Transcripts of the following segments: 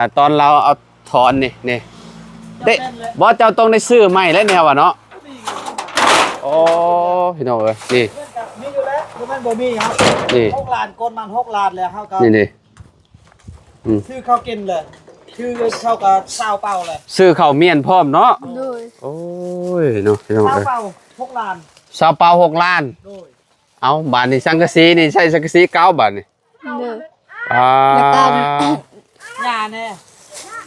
ອ່າ ຕອນລາວເອົາຖອນນີ້ ນີ້ ເດ້ ບໍ່ ເຈົ້າຕ້ອງໄດ້ຊື້ໃໝ່ແລ້ວແນວວ່າເນາະ. ໂອ້ ພີ່ນ້ອງເອີຍ ນີ້ ມີຢູ່ແລ້ວ ຄືມັນບໍ່ມີເຮົາ ນີ້ ຫົກລ້ານ ກົດມັນຫົກລ້ານແລ້ວ ເຮົາກໍ ນີ້ ນີ້ ອືມ ຊື້ເຂົ້າກິນເລີຍ ຊື້ເຂົ້າກໍຊາວເປົາເລີຍ ຊື້ເຂົ້າມ້ຽນພ້ອມເນາະ. ໂດຍ ໂອ້ຍເນາະ ພີ່ນ້ອງເອີຍ ຊາວເປົາຫົກລ້ານ ຊາວເປົາຫົກລ້ານ. ໂດຍ ເອົ້າ ບາດນີ້ສັງກະສີນີ້ ໃຊ້ສັງກະສີເກົ່າບາດນີ້. ໂດຍ ອ່າ ແລ້ວກໍຫຍ້າແດ່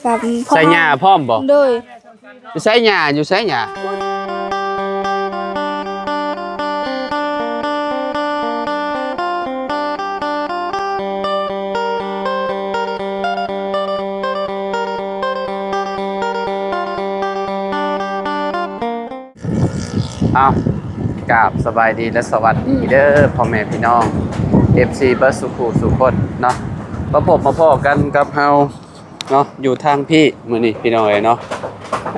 ກັບ ໃສ່ຫຍ້າພ້ອມບໍ່? ໂດຍ ຢູ່ໃສຫຍ້າ ຢູ່ໃສຫຍ້າ? ເອົາ ກາບສະບາຍດີ ແລະ ສະຫວັດດີເດີ ພໍ່ແມ່ພີ່ນ້ອງ ເອັຟຊີ ເບິດສູ່ຜູ້ສູ່ຄົນເນາະ. ມາພົບມາພໍ້ກັນກັບເຮົາເນາະ ຢູ່ທາງພີ້ມື້ນີ້ ພີ່ນ້ອງເອີຍເນາະ.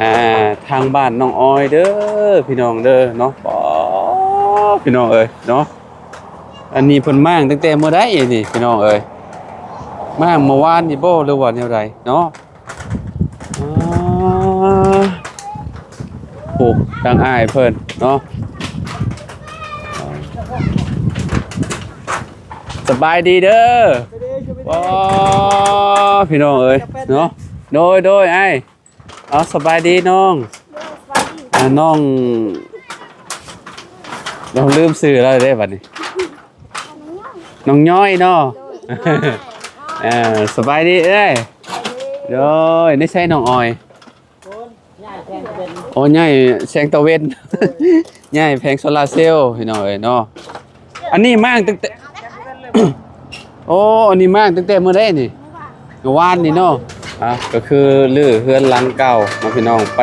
ອ່າ ທາງບ້ານນ້ອງອອຍເດີ ພີ່ນ້ອງເດີເນາະ. ອໍ ພີ່ນ້ອງເອີຍເນາະ ອັນນີ້ເພິ່ນມ້າງຕັ້ງແຕ່ມື້ໃດນີ້ ພີ່ນ້ອງເອີຍ? ມ້າງເມື່ອວານນີ້ບໍ່ ຫຼືວ່າແນວໃດເນາະ? ອ່າ ໂອ້ ທາງອ້າຍເພິ່ນເນາະ ສະບາຍດີເດີ. ອໍ ພີ່ນ້ອງເອີຍເນາະ ໂດຍ ໂດຍ ອ້າຍ ເອົາ ສະບາຍດີນ້ອງ. ໂດຍ ສະບາຍດີ ອ່າ ນ້ອງ ນ້ອງລືມຊື່ລາວເດ້ບັດນີ້. ນ້ອງຍ້ອຍເນາະ. ໂດຍ ເອີ ສະບາຍດີເອີຍ. ໂດຍ ໃນໃສນ້ອງອອຍ? ໂອ້ ໃຫຍ່ແສງຕາເວັນ ໃຫຍ່ແຜງໂຊລາເຊວ ພີ່ນ້ອງເອີຍເນາະ. ອັນນີ້ມ້າງຕັ້ງແຕ່ ໂອ້ ອັນນີ້ມ້າງຕັ້ງແຕ່ມື້ໃດນີ້? ເມື່ອວານນີ້ເນາະ. ອ່າ ກໍຄືຮື້ເຮືອນຫຼັງເກົ່າເນາະ ພີ່ນ້ອງ ໄປ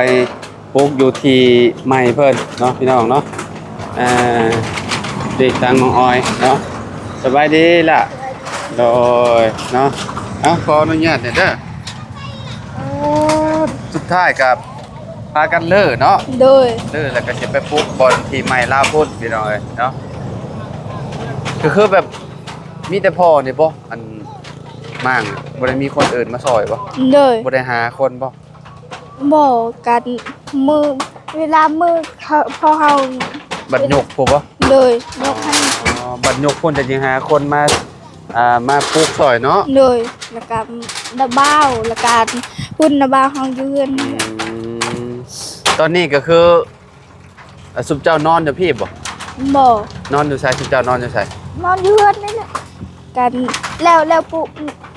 ປຸກຢູ່ທີ່ໃໝ່ເພິ່ນເນາະ ພີ່ນ້ອງເນາະ. ເອີ ເດັກທາງນ້ອງອອຍເນາະ. ສະບາຍດີລະ. ໂດຍເນາະ. ເອົາ ຂໍອະນຸຍາດແດ່ເດີ. ເອີ ສຸດທ້າຍກໍພາກັນເລີເນາະ. ໂດຍ ເລີແລ້ວກໍຊິໄປປຸກບ່ອນທີ່ໃໝ່ລາວພຸ້ນ ພີ່ນ້ອງເອີຍເນາະ. ກໍຄືແບບມີແຕ່ພໍ່ນີ້ບໍ່ ອັນມ້າງ ບໍ່ໄດ້ມີຄົນອື່ນມາຊ່ອຍບໍ່? ໂດຍ ບໍ່ໄດ້ຫາຄົນບໍ່? ບໍ່ ກັນມື້ ເວລາມື້ເຂົາ ພໍ່ເຮົາບັດຍົກພຸ້ນບໍ່? ໂດຍ ຍົກໃຫ້. ອໍ ບັດຍົກພຸ້ນຈະຍັງຫາຄົນມາ ອ່າ ມາປຸກຊ່ອຍເນາະ. ໂດຍ ແລ້ວກະນ້າບ່າວ ແລ້ວກະພຸ້ນນ້າບ່າວເຮົາຢູ່ເຮືອນ. ອືມ ຕອນນີ້ກໍຄື ອ່າ ຊຸມເຈົ້ານອນຢູ່ພີ້ບໍ່? ບໍ່ ນອນຢູ່ໃສ? ຊຸມເຈົ້ານອນຢູ່ໃສ? ນອນຢູ່ເຮືອນນີ້ແຫຼະ ກັນແລ້ວ ແລ້ວປຸກ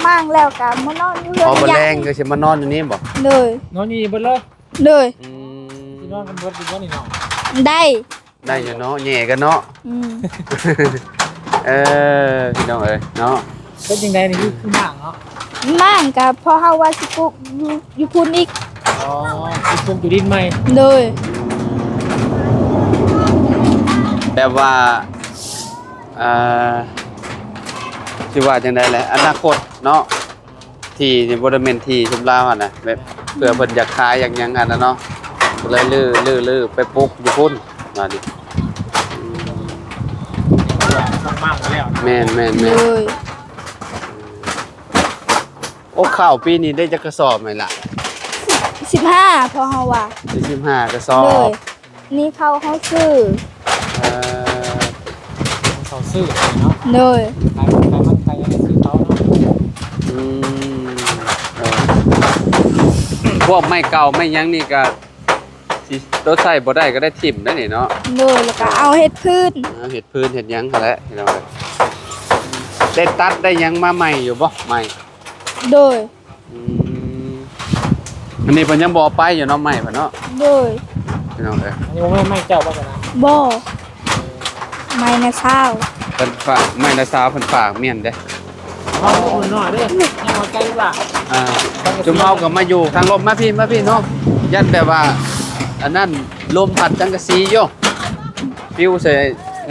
ມ້າງແລ້ວກະມານອນຢູ່ເຮືອນ. ອໍ ບັດແລງກໍຊິມານອນຢູ່ນີ້ບໍ່? ໂດຍ ນອນຢູ່ນີ້ເບິດເລີຍ. ໂດຍ ອືມ ຊິນອນກັນເບິດຢູ່ບໍ່ນີ້ນ້ອງ? ໄດ້ ໄດ້ຢູ່ເນາະ ແຍ່ກັນເນາະ. ອືມ ເອີ ພີ່ນ້ອງເອີຍເນາະ. ເປັນຈັ່ງໃດນີ້ ຄື ຄືມ້າງເນາະ? ມ້າງກະເພາະເຮົາວ່າຊິປຸກຢູ່ ຢູ່ພຸ້ນອີກ. ອໍ ຊິປຸກຢູ່ດິນໃໝ່. ໂດຍ ແບບວ່າ ອ່າ ຊິວ່າຈັ່ງໃດແຫຼະ ອະນາຄົດເນາະ ທີ່ນີ້ບໍ່ໄດ້ແມ່ນທີ່ຊຸມລາວຫັ້ນນະ ແບບເພື່ອເພິ່ນຢາກຂາຍຢາກຫຍັງຫັ້ນນະເນາະ ກໍເລີຍຮື້ ຮື້ ຮື້ໄປປຸກຢູ່ພຸ້ນວ່ານີ້. ອືມ ແມ່ນໆໆ ໂດຍ. ໂອ້ ເຂົ້າປີນີ້ໄດ້ຈັກກະສອບແມ່ນລະ? ສິບຫ້າ ພໍເຮົາວ່າ ໄດ້ສິບຫ້າກະສອບ. ໂດຍ ນີ້ເຂົ້າເຮົາຊື້. ເອີ ເຂົ້າຊື້ເນາະ. ໂດຍ ຂາຍມັນຂາຍຫຍັງຊື້ເຂົ້າເນາະ. ອືມ ເອີ ພວກໄມ້ເກົ່າໄມ້ຫຍັງນີ້ກະຊິຕົວໃຊ້ບໍ່ໄດ້ກໍໄດ້ຖິ້ມໄດ້ນີ້ເນາະ. ໂດຍ ແລ້ວກະເອົາເຮັດພື້ນ ເອົາເຮັດພື້ນເຮັດຫຍັງຫັ້ນແຫຼະ ພີ່ນ້ອງເອີຍ. ໄດ້ຕັດໄດ້ຫຍັງມາໃໝ່ຢູ່ບໍ່ ໄມ້? ໂດຍ ອືມ ອັນນີ້ເພິ່ນຍັງບໍ່ເອົາໄປຢູ່ເນາະ ໄມ້ເພິ່ນເນາະ. ໂດຍ ພີ່ນ້ອງເອີຍ ອັນນີ້ບໍ່ແມ່ນໄມ້ເຈົ້າບໍ່ຊັ້ນນະ? ບໍ່ ໄມ້ນ້າສາວ ເພິ່ນຝາກ ໄມ້ນ້າສາວເພິ່ນຝາກ ແມ່ນເດ້. ເອົາໜ້ອຍເດ້ ຍັງເອົາໃຈລູກຫຼານ. ອ່າ ຈຸມເຮົາກໍມາຢູ່ທາງລົມ ມາພີ້ ມາພີ້ເນາະ ຢ້ານແບບວ່າ ອັນນັ້ນ ລົມພັດສັງກະສີຢູ່ ປິວໃສ່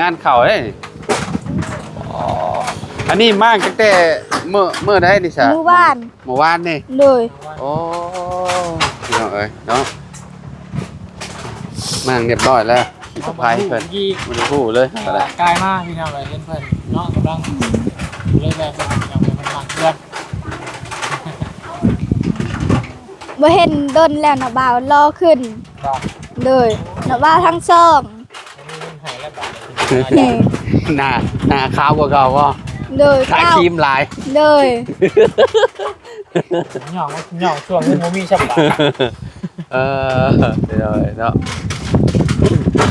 ງານເຂົ້າເດ້. ອໍ ອັນນີ້ມ້າງຕັ້ງແຕ່ມື້ ມື້ໃດນີ້ຊະ? ມື້ວານ ມື້ວານນີ້. ໂດຍ ໂອ້ ພີ່ນ້ອງເອີຍເນາະ ມ້າງຮຽບຮ້ອຍແລ້ວ ຂີ້ຕະໄພເພິ່ນ ບໍ່ໄດ້ຮູ້ເລີຍ ກາຍມາ ພີ່ນ້ອງເອີຍ ເຫັນເພິ່ນເນາະ ກຳລັງ ເລີຍແວ່ເພິ່ນ ພີ່ນ້ອງເອີຍ ເພິ່ນມ້າງເຮືອນ. ບໍ່ເຫັນດົນແລ້ວ ນ້າບ່າວຫຼໍ່ຂຶ້ນ. ບໍ່? ໂດຍ ນ້າບ່າວທັງສອງ. ບໍ່ມີເງິນໃຫ້ແລ້ວບາດນີ້. ໜ້າ ໜ້າຂາວກວ່າເກົ່າບໍ່? ໂດຍ ທາຄຣີມຫຼາຍ. ໂດຍ. ຍ້ອນ ຍ້ອນຊ່ວງນີ້ບໍ່ມີສະບາຍ. ເອີ ໂດຍເນາະ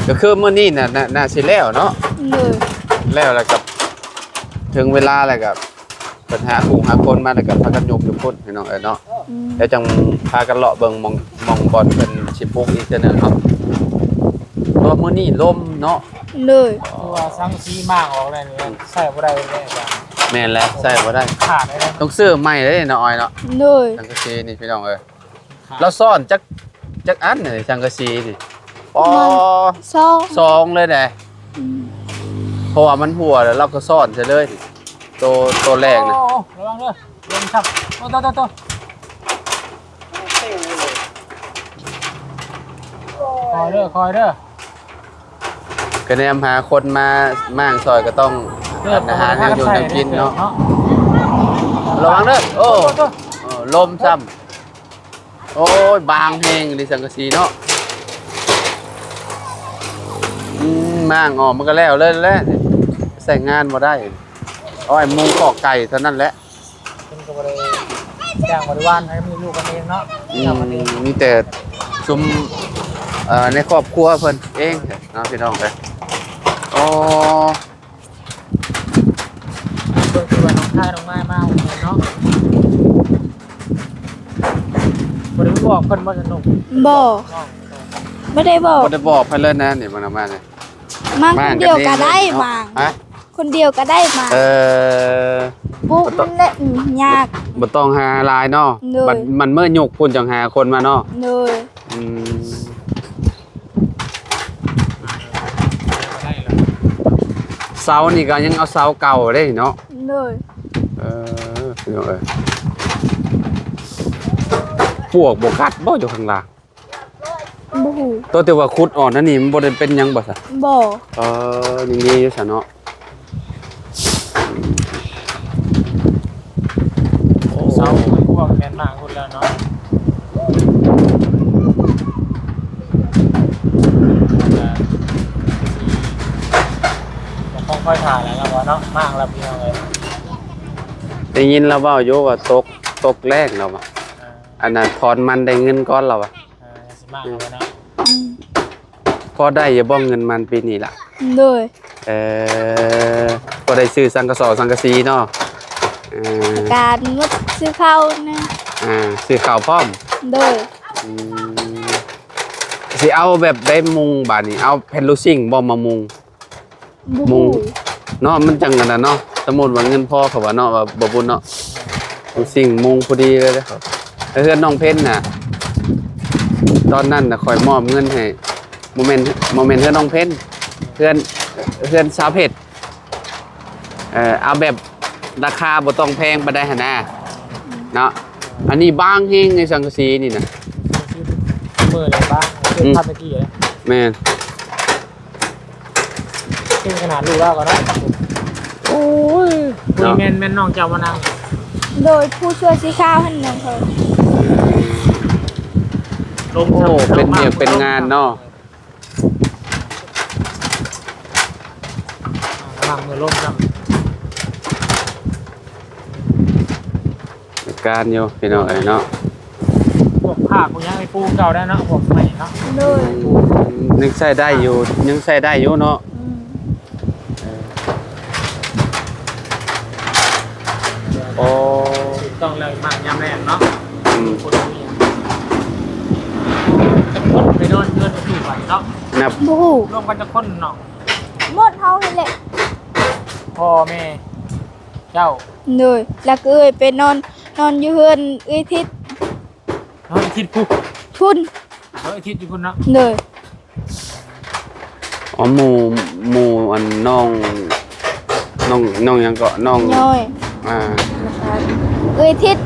ກໍຄືມື້ນີ້ນະ ໜ້າ ໜ້າຊິແລ້ວເນາະ. ໂດຍ. ແລ້ວ ແລ້ວກໍເຖິງເວລາແລ້ວກໍ ເພິ່ນຫາຄູ່ຫາຄົນມາ ແລ້ວກໍພາກັນຍົກຢູ່ພຸ້ນ ພີ່ນ້ອງເອີຍເນາະ. ອືມ. ແລ້ວຈັ່ງພາກັນເລາະເບິ່ງໝ່ອງ ໝ່ອງບ່ອນເພິ່ນຊິປຸກອີກເທື່ອໜຶ່ງເນາະ. ເພາະວ່າມື້ນີ້ລົມເນາະ. ໂດຍ. ຄືວ່າສັງກະສີມ້າງອອກແລ້ວນີ້ ໃຊ້ບໍ່ໄດ້ແລ້ວ. ແມ່ນແຫຼະ ໃຊ້ບໍ່ໄດ້ ຂາດເລີຍ ຕ້ອງຊື້ໃໝ່ເດ້ເນາະ ອ້ອຍເນາະ. ໂດຍ. ສັງກະສີນີ້ ພີ່ນ້ອງເອີຍ ລາວຊ້ອນຈັກ ຈັກອັນນີ້ ສັງກະສີນີ້? ປະມານ ອໍ ສອງ ສອງເລີຍເດ້. ອືມ. ເພາະວ່າມັນຮົ່ວແລ້ວ ລາວກໍຊ້ອນໃສ່ເລີຍ ໂຕ ໂຕແລກນະ. ໂອ້ ລະວັງເດີ ລົມຊ້ຳ. ໂຕ ໂຕ ໂຕ ໂຕ ຄອຍເດີ ຄອຍເດີ. ກະແນມຫາຄົນມາມ້າງຊ່ອຍ ກໍຕ້ອງ ເອີ ອັນ ອາຫານແນວຢູ່ແນວກິນເນາະ. ລະວັງເດີ. ໂອ້ ໂຕ ໂຕ ເອີ ລົມຊ້ຳ. ໂອ້ຍ ບາງແຮງອີ່ຫຼີສັງກະສີເນາະ. ອືມ ມ້າງອອກມັນກໍແລ້ວເລີຍແຫຼະ ໃຊ້ງານບໍ່ໄດ້. ເອົາໄວ້ມຸງຄອກໄກ່ເທົ່ານັ້ນແຫຼະ. ເພິ່ນກໍບໍ່ໄດ້ຈ້າງບໍລິວານ ໃຫ້ມີລູກກັນເອງເນາະ. ອືມ ເອົາກັນເອງ ມີແຕ່ຊຸມ ເອີ ໃນຄອບຄົວເພິ່ນເອງເນາະ ພີ່ນ້ອງເອີຍ. ໂອ້ ເບິ່ງຄືວ່ານ້ອງຄາຍນ້ອງມາຍມາໂຮງຮຽນເນາະ. ບໍ່ໄດ້ບອກເພິ່ນບໍ່? ບໍ່ ບໍ່ໄດ້ບອກ ບໍ່ໄດ້ບອກໃຜເລີຍນະ ນີ້ເບິ່ງນຳມານີ້. ມ້າງຄົນດຽວກໍໄດ້ ມ້າງ ຮະ? ຄົນດຽວກໍໄດ້ມ້າງ. ເອີ ປຸກມັນແຫຼະ ອືມ ຍາກ ບໍ່ຕ້ອງຫາຫຼາຍເນາະ. ໂດຍ. ບັດມັນເມື່ອຍົກພຸ້ນຈັ່ງຫາຄົນມາເນາະ. ໂດຍ. ອືມ ເສົານີ້ກໍຍັງເອົາເສົາເກົ່າເດ້ເນາະ. ໂດຍ. ເອີ ພີ່ນ້ອງເອີຍ ປວກບໍ່ກັດບໍ່ຢູ່ຂ້າງລ່າງ? ບໍ່ຮູ້. ຕົວທີ່ວ່າຂຸດອອກນັ້ນນີ້ ມັນບໍ່ໄດ້ເປັນຫຍັງບໍ່ຊະ? ບໍ່. ເອີ ຍັງດີຢູ່ຊະເນາະ. ໂອ້ ເສົາພວກແມ່ນມາກພຸ້ນແລ້ວເນາະ. ກໍຕ້ອງຄອຍຖ້າແຫຼະເນາະ ວ່າເນາະ ມາກແລ້ວພີ່ນ້ອງເອີຍ. ໄດ້ຍິນລາວເວົ້າຢູ່ວ່າຕົກ ຕົກແລງລາວວ່າ ອ່າ ອັນນັ້ນ ຖອນມັນໄດ້ເງິນກ່ອນລາວວ່າ. ອ່າ ຊິມາເອົາໄວ້ເນາະ. ອືມ. ພໍໄດ້ຢູ່ບໍ່ເງິນມັນປີນີ້ລະ? ໂດຍ. ເອີ ພໍໄດ້ຊື້ສັງກະສອງສັງກະສີເນາະ. ເອີ ການໝົດຊື້ເຂົ້ານະ. ອ່າ ຊື້ເຂົ້າພ້ອມ. ໂດຍ. ອືມ ຊິເອົາແບບໃດມຸງບາດນີ້? ເອົາແຜ່ນລູຊິງບໍ່ມາມຸງ? ບໍ່ຮູ້ ມຸງເນາະ ມັນຈັ່ງອັນນັ້ນເນາະ. ສົມມຸດວ່າເງິນພໍ ເຂົາວ່າເນາະ ວ່າບໍ່ບຸນເນາະ ທຸກສິ່ງມຸງພໍດີເລີຍເດ້. ແລ້ວເຮືອນນ້ອງເພັນນະ ຕອນນັ້ນນະ ຂ້ອຍມອບເງິນໃຫ້ ບໍ່ແມ່ນ ບໍ່ແມ່ນເຮືອນນ້ອງເພັນ ເຮືອນ ເຮືອນສາວເພັດ. ເອີ ເອົາແບບລາຄາບໍ່ຕ້ອງແພງປານໃດຫັ້ນນະ ເນາະ. ອັນນີ້ບາງແຮງໃນສັງກະສີນີ້ນະ ມື້ລະບາງ ອືມ ເປັນພັນຕະກີ້. ແມ່ນ. ເກັ່ງຂະໜາດລູກລາວກໍໄດ້. ໂອ້ຍ ເນາະ ແມ່ນ ແມ່ນນ້ອງເຈົ້າບໍ່ນາງ? ໂດຍ ຜູ້ຊ່ວຍສີຂາວຫັ້ນນະ. ລົມ ໂອ້ ເປັນວຽກເປັນງານເນາະ. ລະວັງມືລົມນຳ. ການຢູ່ພີ່ນ້ອງເອີຍເນາະ ພວກຜ້າພວກຫຍັງໃຫ້ປູເກົ່າໄດ້ເນາະ ພວກໄມ້ເນາະ. ໂດຍ ອືມ ຍັງໃຊ້ໄດ້ຢູ່ ຍັງໃຊ້ໄດ້ຢູ່ເນາະ. ອືມ ເອີ ໂອ້ ຖືກຕ້ອງແລ້ວ ໝາກຍາມແລງເນາະ. ອືມ ຄົນມີຫຍັງ ຈັກຄົນໄປນອນເຮືອນຢູ່ບັດເນາະ? ນັບ ບໍ່ຮູ້ ລວມກັນຈັກຄົນເນາະ? ໝົດເຮົານີ້ແຫຼະ ພໍ່ແມ່ ເຈົ້າ. ໂດຍ ແລ້ວກໍເອື້ອຍໄປນອນ ນອນຢູ່ເຮືອນເອື້ອຍທິດ. ນອນເອື້ອຍທິດພຸ້ນ ພຸ້ນ ເອີ ເອື້ອຍທິດຢູ່ພຸ້ນເນາະ. ໂດຍ. ອໍ ໝູ່ ໝູ່ອັນນ້ອງ ນ້ອງ ນ້ອງຫຍັງເກາະ? ນ້ອງ ນ້ອຍ ອ່າ ເອື້ອຍທິດ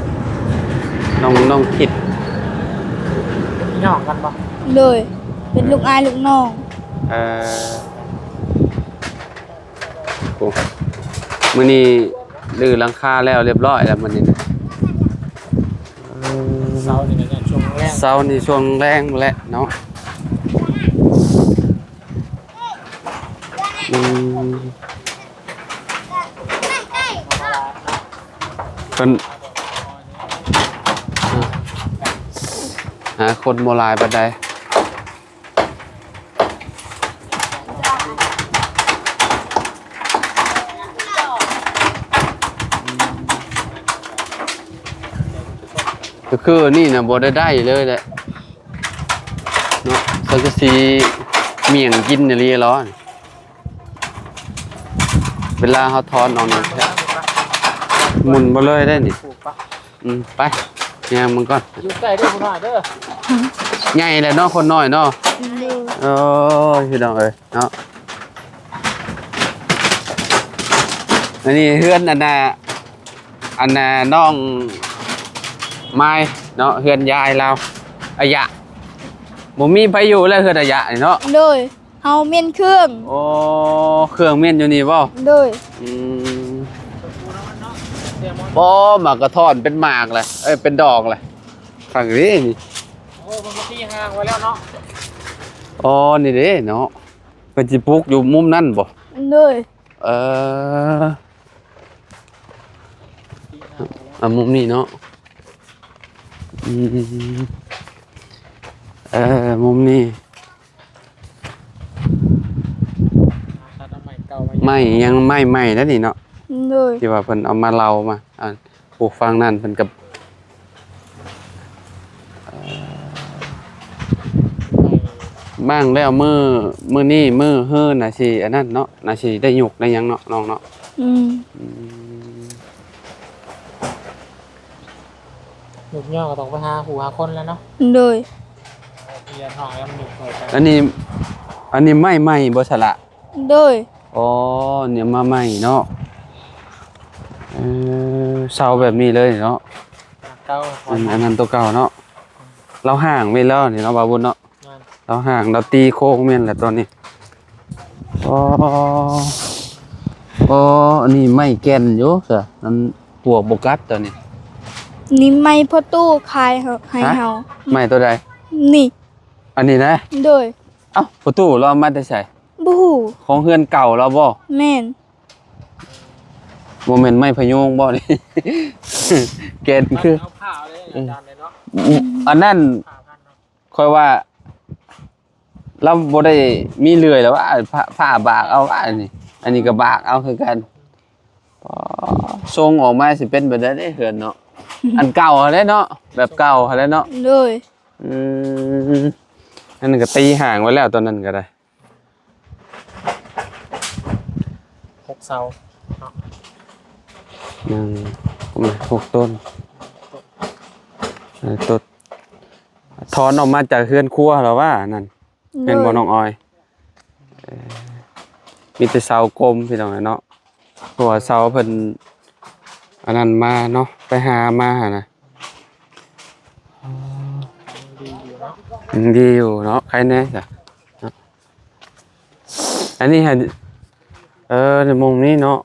ນ້ອງ ນ້ອງທິດ. ເປັນພີ່ນ້ອງກັນບໍ່? ໂດຍ ເປັນລູກອ້າຍລູກນ້ອງ. ເອີ ໂອ້ ມື້ນີ້ຮື້ຫຼັງຄາແລ້ວ ລຽບຮ້ອຍແລ້ວມື້ນີ້. ເອີ ເຊົ້ານີ້ກໍຍ້ອນຊ່ວງແລງ ເຊົ້ານີ້ຊ່ວງແລງແຫຼະເນາະ. ອືມ ເພິ່ນ ຫາຄົນບໍ່ຫຼາຍປານໃດ. ກໍຄືອັນນີ້ນະ ບໍ່ໄດ້ໄດ້ເລີຍແຫຼະເນາະ. ສັງກະສີໝ່ຽງກິນອີ່ຫຼີເນາະ. ເວລາເຮົາຖອນອອກນີ້ ໝຸ່ນບໍ່ເລີຍໄດ໋ນີ້. ອືມ ໄປ ຍ່າງມັນກ່ອນ. ຢູ່ໃກ້ເດີຜູ້ນ້ອຍເດີ. ໃຫຍ່ແລ້ວເນາະ ຄົນນ້ອຍເນາະ. ໂອ້ຍ ພີ່ນ້ອງເອີຍເນາະ. ອັນນີ້ເຮືອນອັນນ່າ ອັນນ່າ ນ້ອງມາຍເນາະ ເຮືອນຍາຍລາວ. ອາຍະ ບໍ່ມີໃຜຢູ່ແລ້ວ ເຮືອນອາຍະນີ້ເນາະ. ໂດຍ. ເຮົາມ້ຽນເຄື່ອງ. ໂອ້ ເຄື່ອງມ້ຽນຢູ່ນີ້ບໍ່? ໂດຍ. ອືມ ໂອ້ ໝາກກະທ້ອນເປັນໝາກແຫຼະ ເອີ ເປັນດອກແຫຼະ. ຄັກເດ້ນີ້. ໂອ້ ເພິ່ນມາຕີຮ່າງໄວ້ແລ້ວເນາະ. ອໍ ນີ້ເດ້ເນາະ ເພິ່ນຊິປູກຢູ່ມຸມນັ້ນບໍ່? ໂດຍ. ເອີ ອ່າ ມຸມນີ້ເນາະ. ອືມ ເອີ ມຸມນີ້ ຕັດເອົາໄມ້ເກົ່າ ໄມ້ຫຍັງ ໄມ້ໃໝ່ແລ້ວນີ້ເນາະ. ໂດຍ. ທີ່ວ່າເພິ່ນເອົາມາເລົ່າມາ ອ່າ ປູກຝັ່ງນັ້ນເພິ່ນກໍ ເອີ ບາງແລ້ວມື້ ມື້ນີ້ມື້ຮືໜ້າຊິອັນນັ້ນເນາະ ໜ້າຊິໄດ້ຍົກໄດ້ຫຍັງເນາະ ນ້ອງເນາະ. ອືມ ອືມ ຍົກຍໍກໍຕ້ອງໄປຫາຜູ້ຫາຄົນແລ້ວເນາະ. ໂດຍ. ເອີ ເພຍນ້ອງແລ້ວມັນຍົກບໍ່ໄດ້. ອັນນີ້ ອັນນີ້ໄມ້ໃໝ່ບໍ່ສະລະ? ໂດຍ. ອໍ ນີ້ມາໃໝ່ເນາະ. ເອີ ເຊົາແບບນີ້ເລີຍເນາະ. ເກົ່າ ອັນ ອັນນັ້ນຕົວເກົ່າເນາະ. ລາວຫ້າງແມ່ນແລ້ວນີ້ເນາະ ບ່າວບຸນເນາະ. ແມ່ນ. ລາວຫ້າງ ລາວຕີໂຄ້ງແມ່ນແຫຼະຕອນນີ້. ອໍ ອໍ ອັນນີ້ໄມ້ແກ່ນຢູ່ຊະ ມັນປວກບໍ່ກັດຕອນນີ້. ນີ້ໄມ້ພໍ່ຕູ້ຂາຍໃຫ້ເຮົາ. ຮະ? ໄມ້ຕົວໃດ? ນີ້. ອັນນີ້ນະ? ໂດຍ. ເອົ້າ ພໍ່ຕູ້ລາວເອົາມາແຕ່ໃສ? ບໍ່ຮູ້. ຂອງເຮືອນເກົ່າລາວບໍ່? ແມ່ນ. ບໍ່ແມ່ນໄມ້ພະໂຍງບໍ່ນີ້? ແກ່ນຄື ເອົາຜ້າເອົາເລີຍ ອືມ ອາຈານເລີຍເນາະ. ອືມ ອັນນັ້ນ ຜ້າພັນເນາະ. ຂ້ອຍວ່າລາວບໍ່ໄດ້ມີເລື່ອຍແລ້ວວ່າ ຜ້າ ຜ້າບາກເອົາວ່າ ອັນນີ້ ອັນນີ້ກໍບາກເອົາຄືກັນ. ອໍ ຊົງອອກມາຊິເປັນແບບໃດເດ້ເຮືອນເນາະ? ອັນເກົ່າຫັ້ນແຫຼະເນາະ ແບບເກົ່າຫັ້ນແຫຼະເນາະ. ໂດຍ. ອືມ ອັນນັ້ນກໍຕີຮ່າງໄວ້ແລ້ວ ຕອນນັ້ນກໍໄດ້. ຫົກເສົາເນາະ. ໜຶ່ງ ຫົກຕົ້ນ ເອີ ຕົ້ນ ຖອນອອກມາຈາກເຮືອນຄົວແລ້ວວ່ານັ້ນ. ໂດຍ. ແມ່ນບໍ່ນ້ອງອອຍ? ເອີ ມີແຕ່ເສົາກົມພີ່ນ້ອງເນາະ ເພາະວ່າເສົາເພິ່ນອັນນັ້ນມາເນາະ ໄປຫາມາຫັ້ນນະ. ອືມ ດີຢູ່ເນາະ ໄຄແນ່ຊະເນາະ. ອັນນີ້ຫັ້ນ ເອີ ໃນມຸມນີ້ເນາະ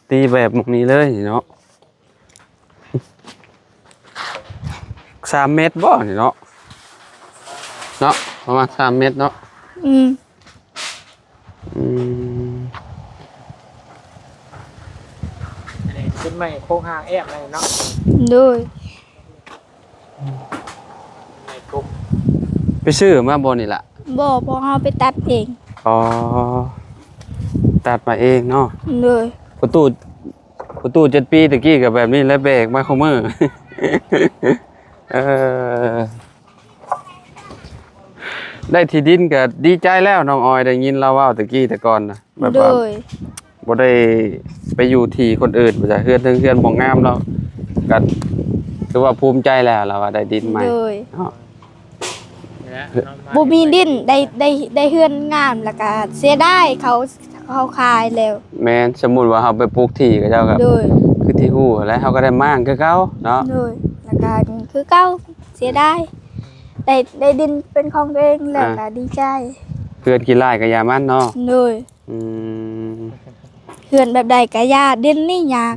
ຕີແບບໝ່ອງນີ້ເລີຍເນາະ. ສາມແມັດບໍ່ນີ້ເນາະ ເນາະ ປະມານສາມແມັດເນາະ. ອືມ ອືມ ອັນນີ້ເປັນໄມ້ໂຄງຮ່າງແອບເລີຍເນາະ. ໂດຍ. ໄມ້ກົມ ໄປຊື້ມາບໍ່ນີ້ລະ? ບໍ່ ພວກເຮົາໄປຕັດເອງ. ອໍ ຕັດມາເອງເນາະ. ໂດຍ. ປະຕູ ປະຕູເຈັດປີຕະກີ້ກໍແບບນີ້ແຫຼະ ແບກມາຄູ່ມື້. ເອີ ໄດ້ທີ່ດິນກໍດີໃຈແລ້ວ ນ້ອງອອຍ ໄດ້ຍິນລາວເວົ້າຕະກີ້ແຕ່ກ່ອນນະ ແບບວ່າ ໂດຍ ບໍ່ໄດ້ໄປຢູ່ທີ່ຄົນອື່ນ ວ່າຊະ ເຮືອນເທິງເຮືອນບໍ່ງາມ ລາວກໍຖືວ່າພູມໃຈແລ້ວ ລາວວ່າໄດ້ດິນໃໝ່. ໂດຍ. ເນາະ ບໍ່ມີດິນ ໄດ້ ໄດ້ ໄດ້ເຮືອນງາມ ແລ້ວກໍເສຍດາຍ ເຂົາ ເຂົາຂາຍແລ້ວ. ແມ່ນ ສົມມຸດວ່າເຮົາໄປປູກທີ່ເຂົາເຈົ້າກໍ ໂດຍ ຄືທີ່ຮູ້ແຫຼະ ເຮົາກໍໄດ້ມ້າງຄືເກົ່າເນາະ. ໂດຍ. ແລ້ວກໍຄືເກົ່າ ເສຍດາຍ ໄດ້ ໄດ້ດິນເປັນຂອງຕົວເອງແລ້ວ ອ່າ ກໍດີໃຈ. ເຮືອນຂີ້ລ້າຍກໍຢ່າມັນເນາະ. ໂດຍ. ອືມ ເຮືອນແບບໃດກໍຢ່າ ດິນນີ້ຍາກ.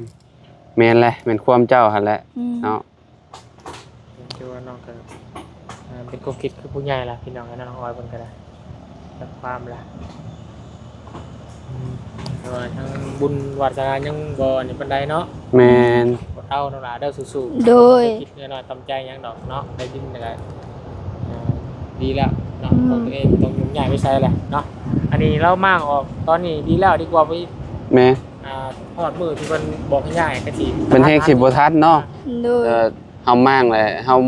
ແມ່ນແຫຼະ ແມ່ນຄວາມເຈົ້າຫັ້ນແຫຼະ. ອືມ ເນາະ. ເປັນຕົວເນ ກໍ ເອີ ເປັນຄວາມຄິດຄືຜູ້ໃຫຍ່ລະ ພີ່ນ້ອງເອີຍເນາະ ນ້ອງອອຍເພິ່ນກໍໄດ້ ຈັກຄວາມລະ ອືມ ແຕ່ວ່າທາງບຸນວາດສະໜາຍັງບໍ່ນີ້ປານໃດເນາະ. ແມ່ນ ອົດເອົານ້ອງຫຼ້າເດີ ສູ້ໆ. ໂດຍ ບໍ່ໄດ້ຄິດນ້ອຍຕຳໃຈຫຍັງດອກເນາະ ໄດ້ດິນແລ້ວກໍ ເອີ ດີແລ້ວເນາະ. ອືມ ຂອງຕົວເອງບໍ່ຕ້ອງຫຍຸ້ງຍາກໄປໃສແຫຼະເນາະ. ອັນນີ້ລາວມ້າງອອກຕອນນີ້ດີແລ້ວ ດີກວ່າໄປ ແມ່ນ ອ່າ ຮອດມື້ທີ່ເພິ່ນບອກໃຫ້ຍ້າຍກໍຊິ ເພິ່ນແຮງຊິບໍ່ທັນເນາະ. ໂດຍ ເອີ ເຮົາມ້າງແລ້ວ ເຮົາ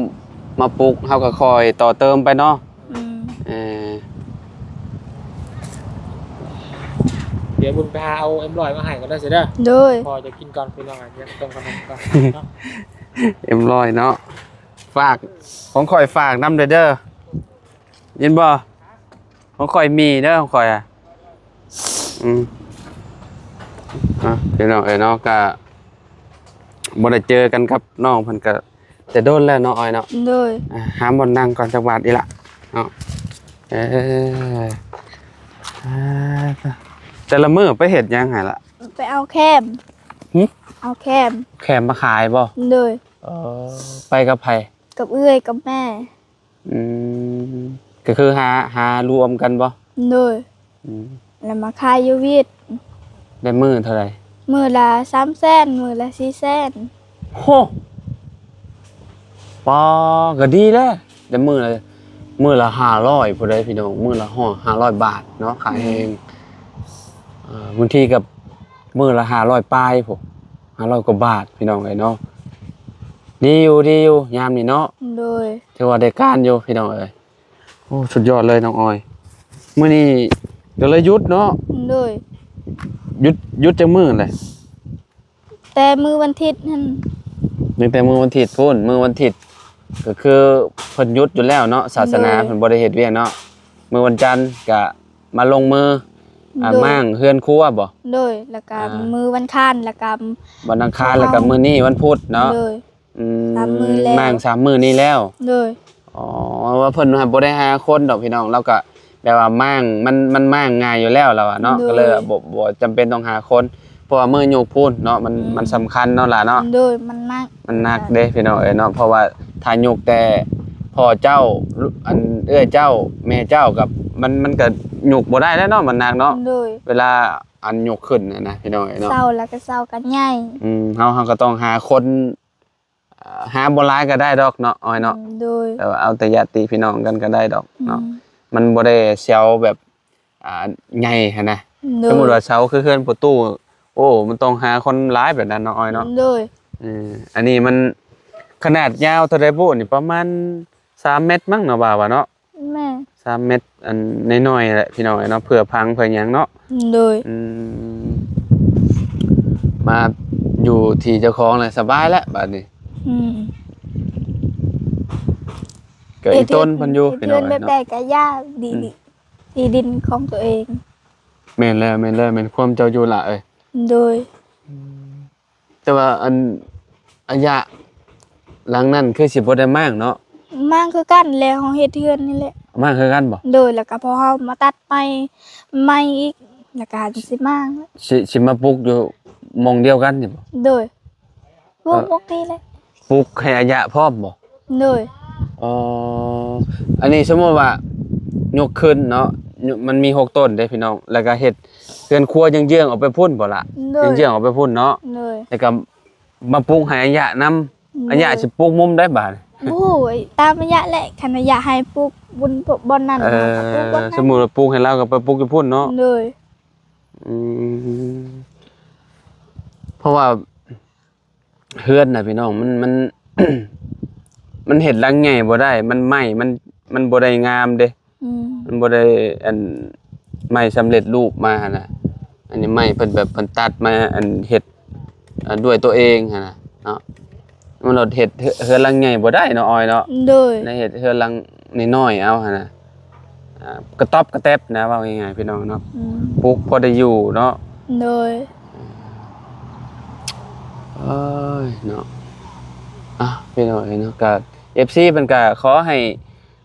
ມາປຸກ ເຮົາກໍຄ່ອຍຕໍ່ເຕີມໄປເນາະ. ອືມ ເອີ ດຽວບຸນໄປຫາເອົາເອັມຮ້ອຍມາໃຫ້ກ່ອນເດີ ເດີ. ໂດຍ ພໍຈະກິນກ່ອນ ພີ່ນ້ອງ ດຽວຕ້ອງຂະໜົມກ່ອນເນາະ. ເອັມຮ້ອຍເນາະ ຝາກ ຂອງຂ້ອຍຝາກນຳເດີ ເດີ ຍິນບໍ່? ຂອງຂ້ອຍມີເດີ ຂອງຂ້ອຍອະ. ອືມ ອ່ະ ພີ່ນ້ອງເອີຍເນາະ ກະບໍ່ໄດ້ເຈີກັນກັບນ້ອງເພິ່ນກະແຕ່ດົນແລ້ວເນາະ ອ້ອຍເນາະ. ໂດຍ ອ່ະ ຫາບ່ອນນັ່ງກ່ອນຈັກບາດອີ່ຫຼະເນາະ. ເອີ ອ່າ ແຕ່ລະມື້ໄປເຮັດຫຍັງຫັ້ນລະ? ໄປເອົາແຄມ. ຫຶ? ເອົາແຄມ. ແຄມມາຂາຍບໍ່? ໂດຍ ເອີ ໄປກັບໃຜ? ກັບເອື້ອຍກັບແມ່. ອືມ ກໍຄືຫາ ຫາລວມກັນບໍ່? ໂດຍ ອືມ ແລ້ວມາຂາຍຢູ່ວຽດ. ໄດ້ມື້ເທົ່າໃດ? ມື້ລະສາມແສນ ມື້ລະສີ່ແສນ. ໂຫ ປ້າ ກໍດີແລ້ວ ໄດ້ມື້ລະ ມື້ລະຫ້າຮ້ອຍພຸ້ນເດ້ພີ່ນ້ອງ ມື້ລະຫ້າຮ້ອຍບາດເນາະ ຂາຍແຮງ. ອືມ ເອີ ບາງທີກໍມື້ລະຫ້າຮ້ອຍປາຍພຸ້ນ. ຫ້າຮ້ອຍກວ່າບາດພີ່ນ້ອງເອີຍເນາະ. ດີຢູ່ ດີຢູ່ ຍາມນີ້ເນາະ. ໂດຍ ຖືວ່າໄດ້ການຢູ່ພີ່ນ້ອງເອີຍ. ໂອ້ ສຸດຍອດເລີຍນ້ອງອອຍ. ມື້ນີ້ກໍເລີຍຢຸດເນາະ. ໂດຍ ຢຸດ ຢຸດຈັກມື້ແຫຼະ? ແຕ່ມື້ວັນທິດຫັ້ນ. ຕັ້ງແຕ່ມື້ວັນທິດພຸ້ນ ມື້ວັນທິດກໍຄືເພິ່ນຢຸດຢູ່ແລ້ວເນາະ ສາສະໜາ ໂດຍ ເພິ່ນບໍ່ໄດ້ເຮັດວຽກເນາະ. ມື້ວັນຈັນກະ ມາລົງມື ອ່າ ໂດຍ ມ້າງເຮືອນຄົວບໍ່? ໂດຍ ແລ້ວກະ ອ່າ ມື້ວັນຄານ ແລ້ວກະ ວັນອັງຄານ ແລ້ວກະມື້ນີ້ວັນພຸດເນາະ. ໂດຍ ອືມ ສາມມື້ແລ້ວ ມ້າງສາມມື້ນີ້ແລ້ວ. ໂດຍ ອໍ ວ່າເພິ່ນບໍ່ໄດ້ຫາຄົນດອກພີ່ນ້ອງ ລາວກະແບບວ່າມ້າງ ມັນ ມັນມ້າງງ່າຍຢູ່ແລ້ວລາວວ່າເນາະ. ໂດຍ ກໍເລີຍວ່າບໍ່ ບໍ່ຈຳເປັນຕ້ອງຫາຄົນ ເພາະວ່າມື້ຍົກພຸ້ນເນາະ ມັນ ອືມ ມັນສຳຄັນເນາະຫຼ້າເນາະ. ໂດຍ ມັນໜັກ ມັນໜັກເດ້ພີ່ນ້ອງເອີຍເນາະ. ເພາະວ່າຖ້າຍົກແຕ່ພໍ່ເຈົ້າ ອັນເອື້ອຍເຈົ້າ ແມ່ເຈົ້າກັບ ມັນ ມັນກໍຍົກບໍ່ໄດ້ແລ້ວເນາະ ມັນໜັກເນາະ. ໂດຍ ເວລາອັນຍົກຂຶ້ນນະ ພີ່ນ້ອງເອີຍເນາະ ເຊົາແລ້ວກໍເຊົາກັນໃຫຍ່. ອືມ ເຮົາ ເຮົາກໍຕ້ອງຫາຄົນ ເອີ ຫາບໍ່ຫຼາຍກໍໄດ້ດອກເນາະ ອ້ອຍເນາະ. ອືມ ໂດຍ ແຕ່ວ່າເອົາແຕ່ຍາດຕິພີ່ນ້ອງກັນກໍໄດ້ດອກເນາະ. ອືມ ມັນບໍ່ໄດ້ເຊົາແບບ ອ່າ ໃຫຍ່ຫັ້ນນະ. ໂດຍ ສົມມຸດວ່າເສົາຄືເຮືອນປະຕູ ໂອ້ ມັນຕ້ອງຫາຄົນຫຼາຍແບບນັ້ນເນາະ ອ້ອຍເນາະ. ໂດຍ ເອີ ອັນນີ້ມັນຂະໜາດຍາວເທົ່າໃດບຸນີ້ ປະມານສາມແມັດມັ້ງເນາະ ວ່າວ່າເນາະ. ແມ່ນ ສາມແມັດ ອັນນ້ອຍໆແຫຼະພີ່ນ້ອງເອີຍເນາະ ເພື່ອພັງເພື່ອຫຍັງເນາະ. ໂດຍ ອືມ ມາຢູ່ທີ່ເຈົ້າຂອງແລ້ວສະບາຍແລ້ວບາດນີ້. ອືມ ກໍອີ່ຕົນເພິ່ນຢູ່ ເຮັດເຮືອນແບບໃດກໍຢ່າ ດີ ອືມ ທີ່ດິນຂອງຕົວເອງ. ແມ່ນແລ້ວ ແມ່ນແລ້ວ ແມ່ນຄວາມເຈົ້າຢູ່ຫຼ້າເອີຍ. ໂດຍ ອືມ ແຕ່ວ່າອັນ ອາຍະຫຼັງນັ້ນຄືຊິບໍ່ໄດ້ມ້າງເນາະ. ມ້າງຄືກັນແຫຼະ ເຮົາເຮັດເຮືອນນີ້ແຫຼະ. ມ້າງຄືກັນບໍ່? ໂດຍ ແລ້ວກໍພໍເຮົາມາຕັດໄມ້ ໄມ້ອີກ ແລ້ວກໍຊິມ້າງ. ຊິ ຊິມາປຸກຢູ່ໝ່ອງດຽວກັນນີ້ບໍ່? ໂດຍ ປຸກໝ່ອງນີ້ແຫຼະ. ປຸກໃຫ້ອາຍະພ້ອມບໍ່? ໂດຍ ອໍ ອັນນີ້ສົມມຸດວ່າຍົກຂຶ້ນເນາະ ມັນມີຫົກຕົ້ນເດ້ພີ່ນ້ອງ ແລ້ວກໍເຮັດເຮືອນຄົວເຍືອງໆອອກໄປພຸ້ນບໍ່ລະ? ໂດຍ ເຍືອງໆອອກໄປພຸ້ນເນາະ. ໂດຍ ແລ້ວກໍມາປຸກໃຫ້ອາຍະນຳ. ໂດຍ ອາຍະຊິປຸກມຸມໃດບາດນີ້? ໂອ້ຍ ຕາມອາຍະແຫຼະ ຄັນອາຍະໃຫ້ປຸກບ່ອນ ບ່ອນນັ້ນ ເອີ ເຮົາກໍປຸກບ່ອນນັ້ນ. ສົມມຸດວ່າປຸກໃຫ້ລາວກໍໄປປຸກຢູ່ພຸ້ນເນາະ. ໂດຍ ອືມ ເພາະວ່າ ເຮືອນນະພີ່ນ້ອງ ມັນ ມັນ ມັນເຮັດຫຼັງໃຫຍ່ບໍ່ໄດ້ ມັນໄມ້ ມັນ ມັນບໍ່ໄດ້ງາມເດ້. ອືມ ມັນບໍ່ໄດ້ ອັນ ໄມ້ສຳເລັດຮູບມາຫັ້ນນະ ອັນນີ້ໄມ້ເພິ່ນແບບເພິ່ນຕັດມາ ອັນ ເຮັດ ອາ ດ້ວຍຕົວເອງຫັ້ນນະເນາະ. ມັນໂລດເຮັດເຮືອນ ເຮືອນຫຼັງໃຫຍ່ບໍ່ໄດ້ເນາະ ອ້ອຍເນາະ. ໂດຍ ໄດ້ເຮັດເຮືອນຫຼັງນ້ອຍໆເອົາຫັ້ນນະ ອ່າ ກະຕ໋ອບກະແຕ໋ບນະ ເວົ້າງ່າຍໆ ພີ່ນ້ອງເນາະ. ອືມ ປຸກພໍໄດ້ຢູ່ເນາະ. ໂດຍ ເອີຍເນາະ ອ່ະ ພີ່ນ້ອງເອີຍເນາະ ກະ ເອັຟຊີ ເພິ່ນກະຂໍໃຫ້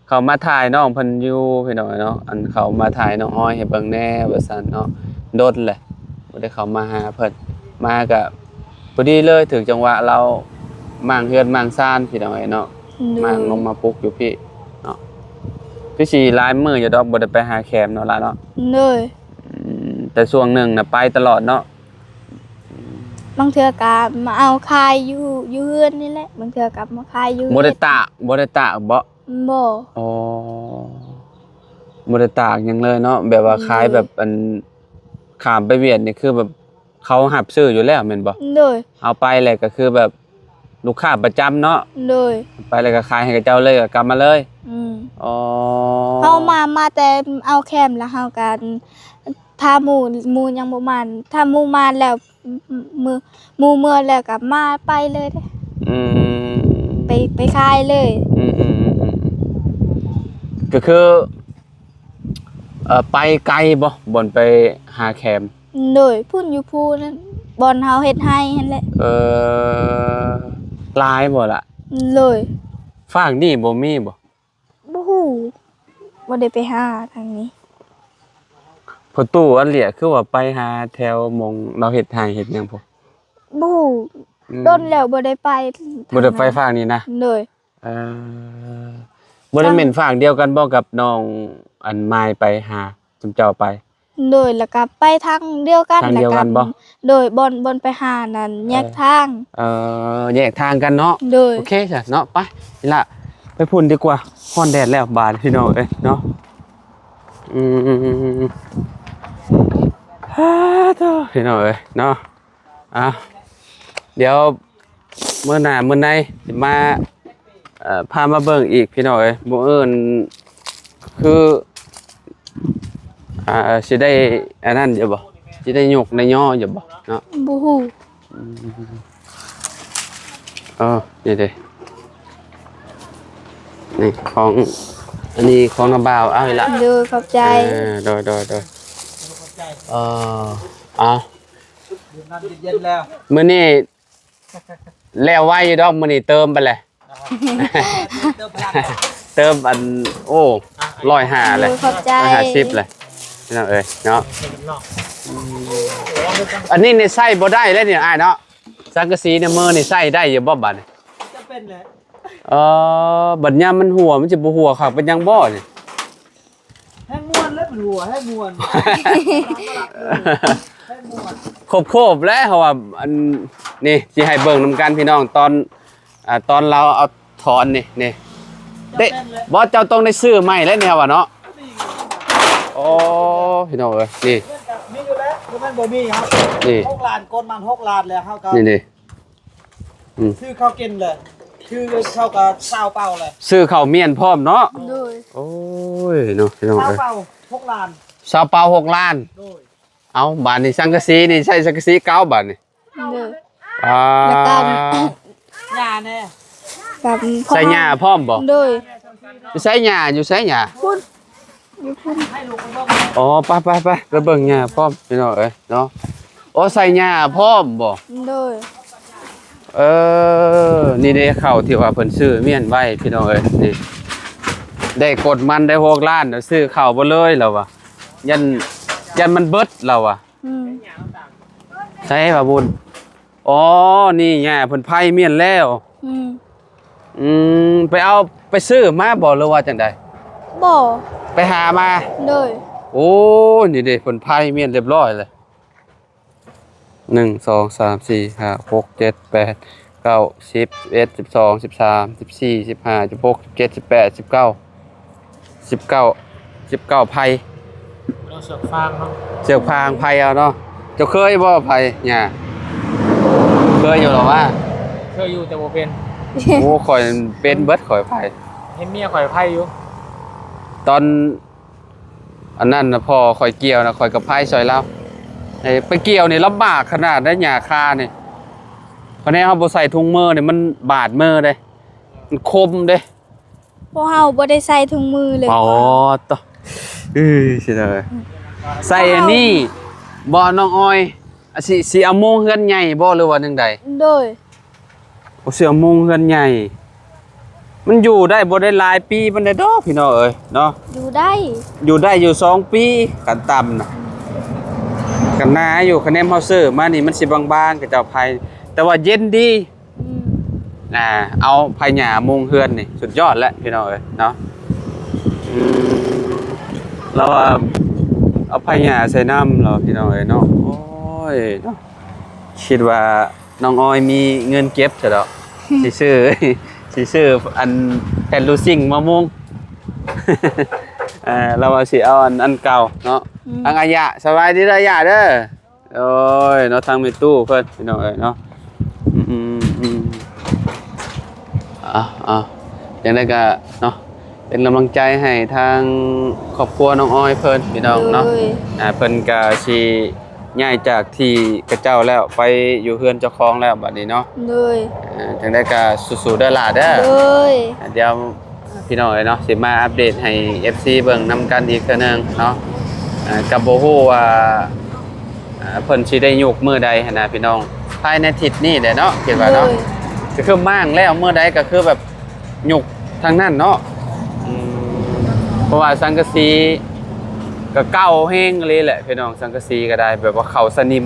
ເຂົ້າມາຖ່າຍນ້ອງເພິ່ນຢູ່ ພີ່ນ້ອງເອີຍເນາະ ອັນເຂົ້າມາຖ່າຍນ້ອງອ້ອຍໃຫ້ເບິ່ງແດ່ວ່າຊັ້ນເນາະ. ດົນແຫຼະບໍ່ໄດ້ເຂົ້າມາຫາເພິ່ນ ມາກະພໍດີເລີຍ ຖືກຈັງຫວະລາວມ້າງເຮືອນມ້າງຊານ ພີ່ນ້ອງເອີຍເນາະ. ໂດຍ ມາລົງມາປຸກຢູ່ພີ້ເນາະ. ຄືຊິຫຼາຍມື້ຢູ່ດອກ ບໍ່ໄດ້ໄປຫາແຄມເນາະຫຼ້າເນາະ. ໂດຍ ອືມ ແຕ່ຊ່ວງໜຶ່ງນະໄປຕະຫຼອດເນາະ. ບາງເທື່ອກໍມາເອົາຂາຍຢູ່ ຢູ່ເຮືອນນີ້ແຫຼະ ບາງເທື່ອກໍມາຂາຍຢູ່ ບໍ່ໄດ້ຕາກ ບໍ່ໄດ້ຕາກບໍ? ບໍ່. ອໍ ບໍ່ໄດ້ຕາກຫຍັງເລີຍເນາະ ແບບວ່າ ໂດຍ ຂາຍແບບ ອັນ ຂ້າມໄປຫວຽດນີ້ ຄືແບບເຂົາຮັບຊື້ຢູ່ແລ້ວແມ່ນບໍ່? ໂດຍ ເອົາໄປແລ້ວກໍຄືແບບລູກຄ້າປະຈຳເນາະ. ໂດຍ ໄປແລ້ວກໍຂາຍໃຫ້ເຂົາເຈົ້າເລີຍ ກໍກັບມາເລີຍ. ອືມ ອໍ ເຮົາມາ ມາແຕ່ເອົາແຄມ ແລ້ວເຮົາກໍຖ້າໝູ່ ໝູ່ຍັງບໍ່ມາ ຖ້າໝູ່ມາແລ້ວ ມື້ ໝູ່ເມືອແລ້ວກໍມາໄປເລີຍເດ້. ອືມ ໄປ ໄປຂາຍເລີຍ. ອືມໆໆໆ ກໍຄື ເອີ ໄປໄກບໍ່ ບ່ອນໄປຫາແຄມ? ໂດຍ ພຸ້ນຢູ່ພູນັ້ນ ບ່ອນເຮົາເຮັດໄຮ່ຫັ້ນແຫຼະ. ເອີ ຫຼາຍບໍ່ລະ? ໂດຍ ຟາກນີ້ບໍ່ມີບໍ່? ບໍ່ຮູ້ ບໍ່ໄດ້ໄປຫາທາງນີ້. ພໍ່ຕູ້ອັນເລຍ ຄືວ່າໄປຫາແຖວໝ່ອງລາວເຮັດໄຮ່ເຮັດຫຍັງພຸ້ນ? ບໍ່ຮູ້ ອືມ ດົນແລ້ວບໍ່ໄດ້ໄປ ບໍ່ໄດ້ໄປທາງນັ້ນ ຟາກນີ້ນະ. ໂດຍ ເອີ ບໍ່ໄດ້ແມ່ນຟາກດຽວກັນບໍ່ກັບນ້ອງອັນມາຍໄປຫາ ຊຸມເຈົ້າໄປ? ໂດຍ ແລ້ວກໍໄປທາງດຽວກັນ ທາງດຽວກັນບໍ່? ແລ້ວກໍ ໂດຍ ບ່ອນ ບ່ອນໄປຫານັ້ນ ເອີ ແຍກທາງ. ເອີ ແຍກທາງກັນເນາະ. ໂດຍ ໂອເຄຊະເນາະ ໄປນີ້ລະ ໄປພຸ້ນດີກວ່າ ຮ້ອນແດດແລ້ວບາດນີ້ ພີ່ນ້ອງເອີຍເນາະ. ອືມ ຮາໂທ ພີ່ນ້ອງເອີຍເນາະ. ອ່ະ ດຽວມື້ໜ້າມື້ໃນຊິມາ ເອີ ພາມາເບິ່ງອີກ ພີ່ນ້ອງເອີຍ. ມື້ອື່ນຄື ອ່າ ຊິໄດ້ອັນນັ້ນຢູ່ບໍ່? ຊິໄດ້ຍົກໄດ້ຍໍຢູ່ບໍ່ເນາະ? ບໍ່ຮູ້. ອືມ ເອີ ນີ້ເດ້ ນີ້ຂອງ ອັນນີ້ຂອງນ້າບ່າວ ເອົາອີກລະ. ໂດຍ ຂອບໃຈ. ເອີ ໂດຍ ໂດຍ ໂດຍ ເອີ ເອົາ ມື້ນີ້ແລ້ວໄວຢູ່ດອກ ມື້ນີ້ເຕີມໄປແຫຼະ ເຕີມພະລັງ ເຕີມອັນ ໂອ້ ຮ້ອຍຫ້າແຫຼະ ໂດຍ ຂອບໃຈ ຮ້ອຍຫ້າສິບແຫຼະ ພີ່ນ້ອງເອີຍເນາະ. ອັນນີ້ນີ້ໃຊ້ບໍ່ໄດ້ແລ້ວນີ້ອ້າຍເນາະ ສັງກະສີນີ້ ມືນີ້ໃຊ້ໄດ້ຢູ່ບໍ່ບາດນີ້? ຈຳເປັນແຫຼະ. ເອີ ບັດຍາມມັນຮົ່ວ ມັນຊິບໍ່ຮົ່ວຄັກປານຫຍັງບໍ່ນີ້? ແຮງມ່ວນແລ້ວມັນຮົ່ວ ແຮງມ່ວນ ແຮງມ່ວນ ຄົບໆແລ້ວ ເພາະວ່າ ອັນນີ້ຊິໃຫ້ເບິ່ງນຳກັນ ພີ່ນ້ອງ ຕອນ ອ່າ ຕອນລາວເອົາຖອນນີ້ ນີ້ ເດ້ ຈຳເປັນແຫຼະ ບໍ່ ເຈົ້າຕ້ອງໄດ້ຊື້ໃໝ່ແລ້ວນີ້ວ່າເນາະ. ໂອ້ ພີ່ນ້ອງເອີຍ ນີ້ ມີຢູ່ແລ້ວ ບໍ່ແມ່ນບໍ່ມີ ເຮົາ ນີ້ ຫົກລ້ານ ກົດມັນຫົກລ້ານແລ້ວ ເຮົາກໍ ນີ້ ນີ້ ອືມ ຊື້ເຂົ້າກິນເລີຍ ຊື້ເຂົ້າກໍຊາວເປົາເລີຍ ຊື້ເຂົ້າມ້ຽນພ້ອມເນາະ. ໂດຍ ໂອ້ຍເນາະ ພີ່ນ້ອງເອີຍ ຊາວເປົາຫົກລ້ານ ຊາວເປົາຫົກລ້ານ. ໂດຍ ເອົາ ບາດນີ້ສັງກະສີນີ້ ໃຊ້ສັງກະສີເກົ່າບາດນີ້. ໂດຍ ອ່າ ແລ້ວກໍຫຍ້າແດ່ ກັບ ໃສ່ຫຍ້າພ້ອມບໍ່? ໂດຍ ຢູ່ໃສຫຍ້າ ຢູ່ໃສຫຍ້າ? ພຸ້ນ ຢູ່ພຸ້ນ ອໍ ໄປ ໄປ ໄປ ໄປເບິ່ງຫຍ້າພ້ອມ ພີ່ນ້ອງເອີຍເນາະ. ໂອ້ ໃສ່ຫຍ້າພ້ອມບໍ່? ໂດຍ ເອີ ນີ້ເດ້ ເຂົ້າທີ່ວ່າເພິ່ນຊື້ມ້ຽນໄວ້ ພີ່ນ້ອງເອີຍ ນີ້ ໄດ້ກົດມັນໄດ້ຫົກລ້ານ ຊື້ເຂົ້າບໍ່ເລີຍລາວວ່າ ຢ້ານ ຢ້ານມັນເບິດລາວວ່າ. ອືມ ໃສວ່າບຸນ? ອໍ ນີ້ຫຍ້າເພິ່ນໄພມ້ຽນແລ້ວ. ອືມ ອືມ ໄປເອົາ ໄປຊື້ມາບໍ່ ຫຼືວ່າຈັ່ງໃດ? ບໍ່ ໄປຫາມາ. ໂດຍ ໂອ້ ນີ້ເດ້ ເພິ່ນໄພມ້ຽນຮຽບຮ້ອຍເລີຍ ໜຶ່ງ ສອງ ສາມ ສີ່ ຫ້າ ຫົກ ເຈັດ ແປດ ເກົ້າ ສິບ ສິບເອັດ ສິບສອງ ສິບສາມ ສິບສີ່ ສິບຫ້າ ສິບຫົກ ສິບເຈັດ ສິບແປດ ສິບເກົ້າ ສິບເກົ້າ ສິບເກົ້າໄພ ເອົາເຊືອກຟາງເນາະ ເຊືອກຟາງໄພເອົາເນາະ. ເຈົ້າເຄີຍບໍ່ໄພຫຍ້າ? ເຄີຍຢູ່ລະວ່າ? ເຄີຍຢູ່ແຕ່ບໍ່ເປັນ. ໂອ້ ຂ້ອຍເປັນເບິດ ຂ້ອຍໄພ ເຫັນເມຍຂ້ອຍໄພຢູ່ ຕອນ ອັນນັ້ນນະ ພໍ່ຂ້ອຍກ່ຽວນະ ຂ້ອຍກໍພາຍຊ່ອຍລາວ. ໄປກ່ຽວນີ້ລຳບາກຂະໜາດໃດ ຫຍ້າຄານີ້ ພະແນນເຮົາບໍ່ໃສ່ຖົງມືນີ້ ມັນບາດມືເດ້ ມັນຄົມເດ້. ພວກເຮົາບໍ່ໄດ້ໃສ່ຖົງມືເລີຍ. ອໍ ຕະ ເອີຍ ຊິໄດ້ ອືມ ໃສ່ອັນນີ້ບໍ່ ນ້ອງອອຍ? ອາ ຊິ ຊິເອົາມຸງເຮືອນໃຫຍ່ບໍ່ ຫຼືວ່າຈັ່ງໃດ? ໂດຍ ໂອ້ ເສື້ອມຸງເຮືອນໃຫຍ່ ມັນຢູ່ໄດ້ບໍ່ໄດ້ຫຼາຍປີປານໃດດອກ ພີ່ນ້ອງເອີຍເນາະ. ຢູ່ໄດ້ ຢູ່ໄດ້ຢູ່ສອງປີຂັ້ນຕ່ຳນະ ກໍໜາຢູ່. ຄະແນນເຮົາຊື້ມານີ້ມັນຊິບາງໆ ຂະເຈົ້າໄພ ແຕ່ວ່າເຢັນດີ. ອືມ ອ່າ ເອົາໄຜ່ຫຍ້າມຸງເຮືອນນີ້ ສຸດຍອດແຫຼະພີ່ນ້ອງເອີຍເນາະ. ອືມ ລາວວ່າເອົາໄຜ່ຫຍ້າໃສ່ນຳລາວ ພີ່ນ້ອງເອີຍເນາະ. ໂອ້ຍເນາະ ຄິດວ່ານ້ອງອອຍມີເງິນເກັບຊະດອກ ຊິຊື້ ຊິຊື້ອັນແຜ່ນລູຊິງມາມຸງ. ເອີ ລາວວ່າຊິເອົາອັນ ອັນເກົ່າເນາະ. ອືມ ທາງອາຍະ ສະບາຍດີເດີອາຍະເດີ. ໂອ້ຍເນາະ ທາງແມ່ຕູ້ເພິ່ນ ພີ່ນ້ອງເອີຍເນາະ. ອືມ ອືມ ເອົາ ເອົາ ຈັ່ງໃດກໍເນາະ ເປັນກຳລັງໃຈໃຫ້ທາງຄອບຄົວນ້ອງອອຍເພິ່ນ ພີ່ນ້ອງເນາະ. ໂດຍ ອ່າ ເພິ່ນກໍຊິຍ້າຍຈາກທີ່ຂະເຈົ້າແລ້ວ ໄປຢູ່ເຮືອນເຈົ້າຂອງແລ້ວບັດນີ້ເນາະ. ໂດຍ ອ່າ ຈັ່ງໃດກໍສູ້ໆເດີຫຼ້າເດີ. ໂດຍ ອ່າ ດຽວ ພີ່ນ້ອງເອີຍເນາະ ຊິມາອັບເດດໃຫ້ເອັຟຊີເບິ່ງນຳກັນອີກເທື່ອໜຶ່ງເນາະ. ອ່າ ກໍບໍ່ຮູ້ວ່າ ອ່າ ເພິ່ນຊິໄດ້ຍົກມື້ໃດຫັ້ນນະພີ່ນ້ອງ ພາຍໃນທິດນີ້ແຫຼະເນາະ ຄິດວ່າເນາະ. ໂດຍ ກໍຄືມ້າງແລ້ວ ມື້ໃດກໍຄືແບບຍົກທາງນັ້ນເນາະ. ອືມ ເພາະວ່າສັງກະສີກໍເກົ່າແຮງອີ່ຫຼີແຫຼະພີ່ນ້ອງ ສັງກະສີກໍໄດ້ ແບບວ່າເຂົ້າສະໜິມ.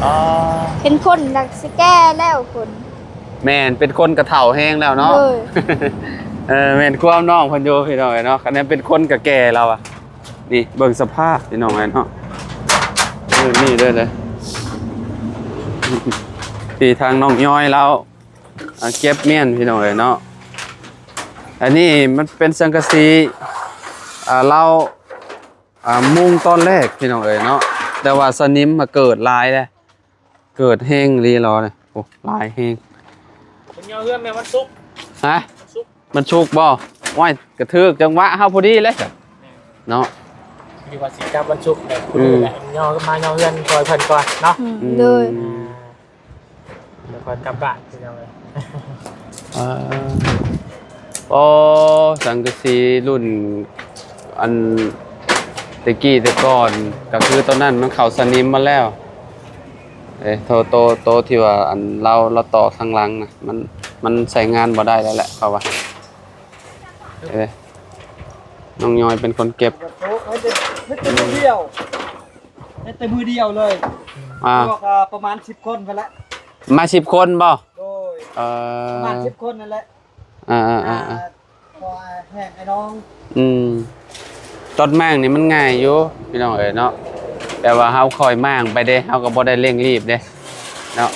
ອໍ ເປັນຄົນໜັກຊິແກ່ແລ້ວຄົນ ແມ່ນ ເປັນຄົນກໍເຖົ້າແຮງແລ້ວເນາະ. ໂດຍ ເອີ ແມ່ນຄວາມນ້ອງເພິ່ນຢູ່ພີ່ນ້ອງເອີຍເນາະ ຄັນແມ່ນເປັນຄົນກໍແກ່ແລ້ວອະ. ນີ້ເບິ່ງສະພາບພີ່ນ້ອງເອີຍເນາະ ນີ້ເດີ ທີ່ທາງນ້ອງຍ້ອຍລາວ ອ່າ ເກັບມ້ຽນພີ່ນ້ອງເອີຍເນາະ. ອັນນີ້ມັນເປັນສັງກະສີ ອ່າ ລາວ ອ່າ ມຸງຕອນແລກພີ່ນ້ອງເອີຍເນາະ ແຕ່ວ່າສະໜິມມາເກີດຫຼາຍເດ້ ເກີດແຮງອີ່ຫຼີລາວນີ້. ໂອ້ ຫຼາຍແຮງ. ເພິ່ນຍ້ອຍເຮືອນແມ່ນວັນສຸກ. ຮະ? ວັນສຸກ. ມັນສຸກບໍ່? ໂອ້ຍ ກະຖືກຈັງຫວະເຮົາພໍດີເລີຍ ແມ່ນ ເນາະ ທີ່ວ່າຊິກັບວັນສຸກແຫຼະ. ອືມ ພໍດີແຫຼະ ຍ້ອຍ ມາຍ້ອຍເຮືອນຊ່ອຍເພິ່ນກ່ອນເນາະ. ອືມ ອືມ ໂດຍ ອ່າ ດຽວຄ່ອຍກັບບ້ານພີ່ນ້ອງເອີຍ. ເອີ ໂອ້ ສັງກະສີລຸ້ນອັນແຕ່ກີ້ແຕ່ກ່ອນ ກໍຄືຕອນນັ້ນມັນເຂົ້າສະໜິມໝົດແລ້ວ. ເອີ ໂຕ ໂຕ ໂຕທີ່ວ່າອັນລາວ ລາວຕອກທາງຫຼັງນະ ມັນ ມັນໃຊ້ງານບໍ່ໄດ້ແລ້ວແຫຼະ ເຂົາວ່າ. ເອີ ນ້ອງຍ້ອຍເປັນຄົນເກັບ. ໂອ້ ເຮັດແຕ່ ເຮັດແຕ່ມື້ດຽວ ເຮັດແຕ່ມື້ດຽວເລີຍ. ອ່າ ພວກ ອ່າ ປະມານສິບຄົນພຸ້ນແຫຼະ. ມາສິບຄົນບໍ່? ໂດຍ ເອີ ປະມານສິບຄົນນັ້ນແຫຼະ. ອ່າໆໆ ອ່າ ພໍແຮງໄອ້ນ້ອງ. ອືມ ຕອນມ້າງນີ້ມັນງ່າຍຢູ່ພີ່ນ້ອງເອີຍເນາະ ແຕ່ວ່າເຮົາຄ່ອຍມ້າງໄປເດ້ ເຮົາກໍບໍ່ໄດ້ເລັ່ງລີບເດ້ເນາະ.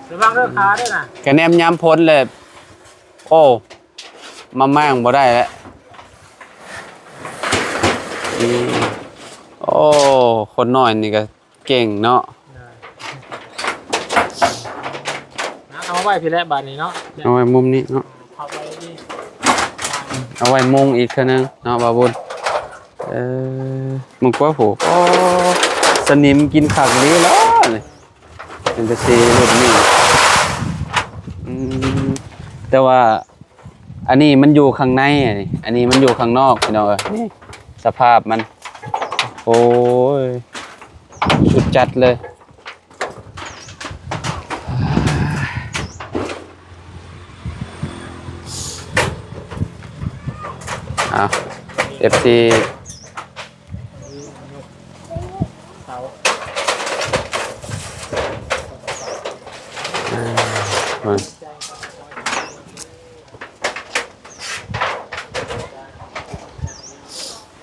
ລະວັງເດີຂາເດີນະ ກະແນມຍາມຝົນແຫຼະ. ໂອ້ ມາມ້າງບໍ່ໄດ້ແລ້ວ. ອືມ ໂອ້ ຄົນນ້ອຍນີ້ກໍເກັ່ງເນາະ. ເອົາໄວ້ພີ້ແຫຼະບາດນີ້ເນາະ ເອົາໄວ້ມຸມນີ້ເນາະ ເອົາໄວ້ມຸງອີກເທື່ອໜຶ່ງເນາະ ບ່າວບຸນ. ເອີ ມັນກວ່າໂຫ ໂອ້ ສະໜິມກິນຄັກອີ່ຫຼີແລ້ວນີ້ ເປັນຕາຊີລຸ້ນນີ້. ອືມ ແຕ່ວ່າ ອັນນີ້ມັນຢູ່ຂ້າງໃນ ອັນນີ້ ອັນນີ້ມັນຢູ່ຂ້າງນອກພີ່ນ້ອງເອີຍ. ນີ້ສະພາບມັນ ໂອ້ຍ ສຸດຈັດເລີຍ. ອ້າວ ເອັຟຊີ ເສົາ ອ່າ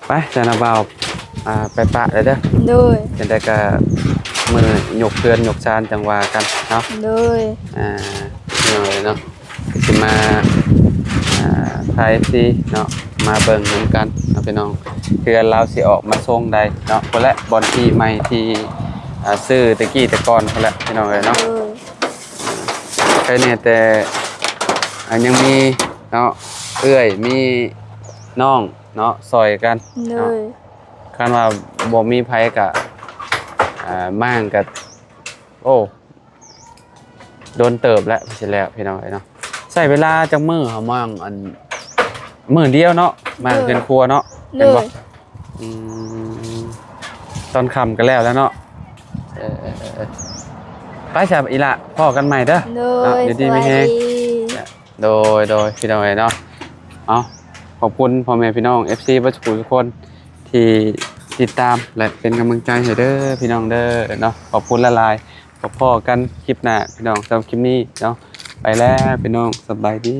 ໄປ ຊັ້ນນະບ່າວ ອ່າ ໄປປະເດີ. ໂດຍ ຈັ່ງໃດກໍມື້ຍົກເຮືອນຍົກຊານຈັ່ງວ່າກັນເນາະ. ໂດຍ ອ່າ ເນາະ ຊິມາ ອ່າ ພາເອັຟຊີເນາະ ມາເບິ່ງນຳກັນເນາະພີ່ນ້ອງ ເຮືອນລາວຊິອອກມາຊົງໃດເນາະ. ພຸ້ນແຫຼະ ບ່ອນທີ່ໃໝ່ທີ່ ອ່າ ຊື້ແຕ່ກີ້ແຕ່ກ່ອນພຸ້ນແຫຼະພີ່ນ້ອງເອີຍເນາະ. ໂດຍ ໃຄແນ່ແຕ່ ອ່າ ຍັງມີເນາະ ເອື້ອຍ ມີນ້ອງເນາະ ຊ່ອຍກັນເນາະ. ໂດຍ ຄັນວ່າບໍ່ມີໃຜກະ ອ່າ ມ້າງກະ ໂອ້ ດົນເຕີບແລ້ວຊິແລ້ວພີ່ນ້ອງເອີຍເນາະ. ໃຊ້ເວລາຈັກມື້ເຮົາມ້າງ ອັນ ມື້ດຽວເນາະ ມ້າງເຮືອນຄົວເນາະ. ໂດຍ ແມ່ນບໍ່? ອືມ ຕອນຄ່ຳກໍແລ້ວແລ້ວເນາະ. ເອີ ເອີ ເອີ ເອີ ໄປຊະອີ່ຫຼ້າ ພໍ້ກັນໃໝ່ເດີ. ໂດຍ ເນາະ ຢູ່ດີມີແຮງ. ສະບາຍດີ. ໂດຍ ໂດຍ ພີ່ນ້ອງເອີຍເນາະ. ເອົາ ຂອບຄຸນພໍ່ແມ່ພີ່ນ້ອງ ເອັຟຊີ ເບິດທຸກຄົນທີ່ຕິດຕາມ ແລະ ເປັນກຳລັງໃຈໃຫ້ເດີ ພີ່ນ້ອງເດີເນາະ. ຂອບຄຸນຫຼາຍໆ. ໂອ ພໍ້ກັນຄລິບໜ້າພີ່ນ້ອງ ສຳລັບຄລິບນີ້ເນາະ ໄປແລ້ວພີ່ນ້ອງ ສະບາຍດີ.